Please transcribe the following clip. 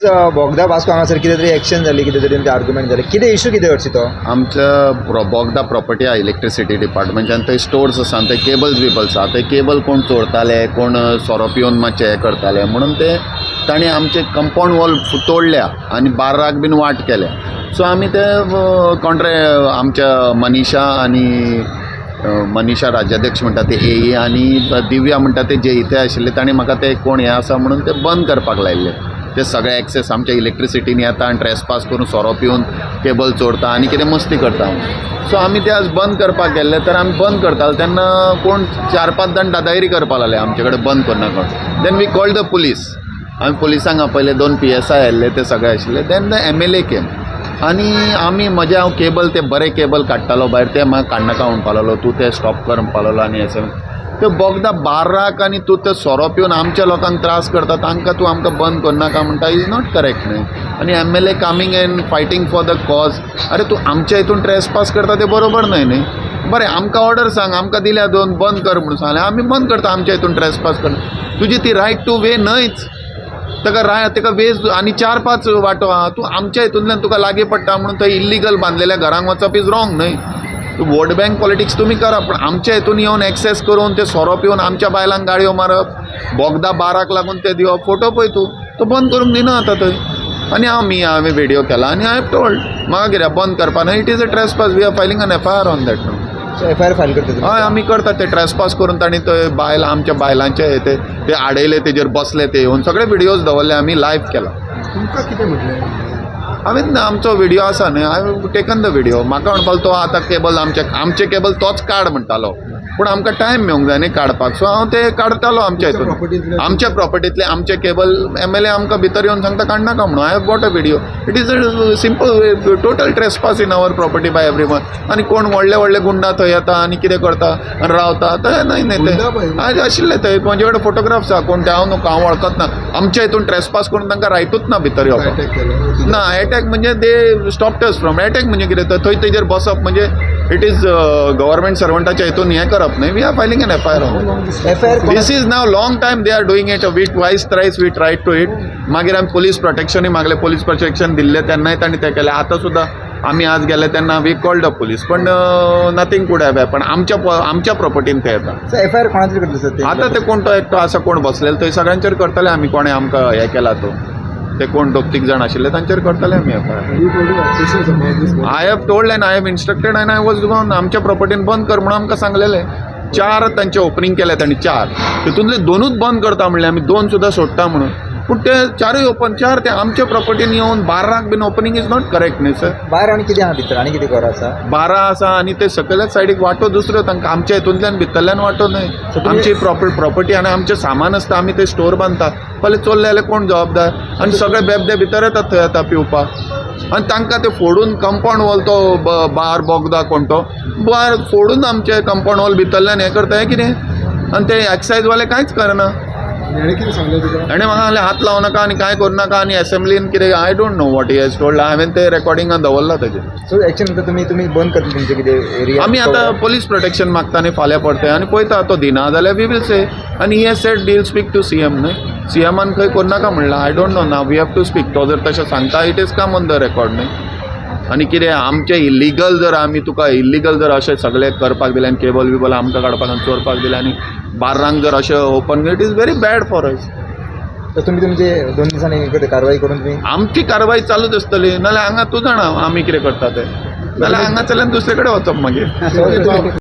बोगदा वास्को हांगासर कितें तरी एक्शन जाली, कितें तरी आर्ग्युमेंट जालें, कितें इशू कितें हरशीं तो? आमच्या बोगदा प्रॉपर्टी आहा इलेक्ट्रिसिटी डिपार्टमेंटान, थंय स्टोर्स आसा आनी थंय केबल्स बिबल्स आहा. थंय केबल कोण चोरताले, कोण सोरो पिवन मातशें हें करताले म्हणून ते तांणी आमचे कंपावंड वॉल तोडल्या आनी बार्राक बीन वाट केल्या. सो आमी ते कॉन्ट्रे आमच्या मनीषा आनी मनीषा राज्याध्यक्ष म्हणटा ते ए आनी दिव्या म्हणटा ते जे इथे आशिल्ले, तांणी म्हाका ते कोण हें आसा म्हणून ते बंद करपाक लायिल्ले. ते सगळे एक्सेस आमच्या इलेक्ट्रिसिटीन येता आनी ट्रेसपास करून सोरो पिवन केबल चोरता आनी कितें मस्ती करता. सो आमी ते आज बंद करपाक गेल्ले, तर आमी बंद करताले तेन्ना कोण 4-5 जाण दादागिरी करपाक लागले आमचे कडेन, बंद करनाका. Then we called the police. आमी पुलिसांक आपयले, 2 PSI आयिल्ले, ते सगळे आशिल्ले. Then the MLA came आनी आमी म्हजे हांव केबल ते बरे केबल काडटालो भायर, ते म्हाका काडनाका म्हणपा लागलो, तूं ते स्टॉप कर म्हणपा लागलो. आनी अशें ते बोगदा बार्राक आनी तूं ते सोरो पिवन आमच्या लोकांक त्रास करता, तांकां तूं आमकां बंद करनाका म्हणटा, is not correct न्हय. आनी MLA coming and fighting for the cause, अरे तूं आमच्या हितून ट्रेसपास करता तें बरोबर न्हय. न्हय बरें, आमकां ऑर्डर सांग, आमकां दिल्या दोन बंद कर म्हणून सांगलें, आमी बंद करता. आमच्या हितून ट्रेसपास कर, तुजी ती रायट टू वे न्हयच. ताका राय ताका वेज आनी 4-5 वाटो आहा, तूं आमच्या हितूंतल्यान तुका लागीं पडटा म्हणून थंय इल्लिगल बांदलेल्या घरांक वचप is wrong न्हय. वोट बँक पॉलिटिक्स तुमी करा, पूण आमच्या हितून येवन एक्सेस करून ते सोरो पिवन आमच्या बायलांक गाळयो मारप, बोगदा बाराक लागून ते दिवप, फोटो पळय तूं, तो बंद करूंक दिना आतां थंय. आनी आमी हांवें व्हिडियो केला आनी I have told म्हाका कित्याक बंद करपा न्हय, it is a trespass, we are filing an FIR on that न्हू. सो FIR file करता तुमी? हय, आमी करतात. ते ट्रेसपास करून तांणी थंय बायल आमच्या बायलांचे हे ते ते आडयले, तेजेर बसले ते येवन, सगळे व्हिडियोज दवरले, आमी लायव्ह केला. तुमकां कितें म्हटलें? हांवें आमचो व्हिडियो आसा न्हय, हांवें टेकन the video. म्हाका म्हणपाक तो आतां केबल आमचे आमचे केबल तोच काड म्हणटालो, पूण आमकां टायम मेळूंक जाय न्ही काडपाक. सो हांव ते काडटालो आमच्या हितून, आमच्या प्रॉपर्टींतले आमचे केबल. MLA आमकां भितर येवन सांगता काडनाका म्हणून. I have got a video. It is a simple total trespass in our property by everyone. आनी कोण व्हडले व्हडले गुंडा थंय येता आनी कितें करता आनी रावता थंय. न्हय न्हय, ते आयज आशिल्ले थंय, म्हजे कडेन फोटोग्राफ्स आहा. कोण ते हांव न्हू, हांव वळखत ना. आमच्या हितून ट्रेसपास करून तांकां रायटूच ना भितर येवपाक. ना, एटॅक म्हणजे they stopped us from attack म्हणजे कितें तर थंय तेजेर बसप म्हणजे it is government सर्वंटाच्या हितून हें करप न्हय. We are filing an FIR on FIR. This. Is now long time they are doing it. We twice thrice we tried to it. मागीर आमी पोलीस प्रोटेक्शनूय मागलें, पोलीस प्रोटेक्शन दिल्लें तेन्नाय तांणी तें केलें. आतां सुद्दां आमी आज गेले तेन्ना we called the police, पण नथींग could have. पण आमच्या आमच्या प्रॉपर्टीन ते येता. FIR कोणाचेर करतले सर ते? आतां ते कोण तो एकटो आसा, कोण बसलेलो थंय, सगळ्यांचेर करतले आमी. कोणें आमकां हें केला तो, ते कोण दोग तीग जाण आशिल्ले तांचेर करतले आमी FIR. I have told and I have instructed and I was gone. आमच्या प्रॉपर्टीन बंद कर म्हणून आमकां सांगलेलें. 4 तांचे ओपनींग केले तांणी, 4 तितूंतले 2ूच बंद करता म्हणलें आमी, 2 सुद्दां सोडटा म्हणून, पूण ते 4ूय ओपन, 4 ते आमच्या प्रॉपर्टीन येवन बार्राक बीन ओपनींग is not correct न्ही सर. भायर आनी कितें आहा भितर, आनी कितें घर आसा? 12 आसा आनी ते सकयल्याच सायडीक वाटो दुसऱ्यो तांकां, आमच्या हितूंतल्यान भितरल्यान वाटो न्हय. आमची प्रॉपर्टी आनी आमचें सामान आसता, आमी ते स्टोर बांदता. फाल्यां चोरले जाल्यार कोण जबाबदार? आनी सगळे बेबदे भितर येतात थंय आतां पिवपाक आनी तांकां ते फोडून कंपावंड वॉल तो बार बोगदा कोण तो बार फोडून आमचे कंपावंड वॉल भितरल्यान हें करता, हें कितें? आनी ते एक्सायजवाले कांयच करना. हेणें कितें सांगलें तुका? हेणें म्हाका सांगलें हात लावं नाका आनी कांय करूं नाका आनी एसेंब्लीन कितें, I don't know what he has told. हांवें ते रेकॉर्डिंगान दवरलां तेजें. सो एक्शन आतां तुमी तुमी बंद करतले तुमचे कितें एरिया? आमी आतां पोलीस प्रोटेक्शन मागता न्ही फाल्यां परतें, आनी पळयता तो दिना जाल्यार we will से. आनी he said he'll speak to CM न्हय. CMान खंय करनाका म्हणलां, I don't know ना, we have to speak. तो जर तशें सांगता, it is come on the record न्हय. आनी कितें आमचें इल्लिगल जर आमी तुका इल्लिगल जर अशें सगळें करपाक दिलें आनी केबल बिबल आमकां काडपाक आनी चोरपाक दिलें आनी बार्रांक जर अशें open, it is very bad for us. तर तुमी तुमचे 2 दिसांनी कारवाई करून तुमी आमची कारवाई चालूच आसतली, नाल्यार हांगा तूं जाणा आमी कितें करता तें, नाल्यार हांगा चल्यान दुसरे कडेन वचप मागीर.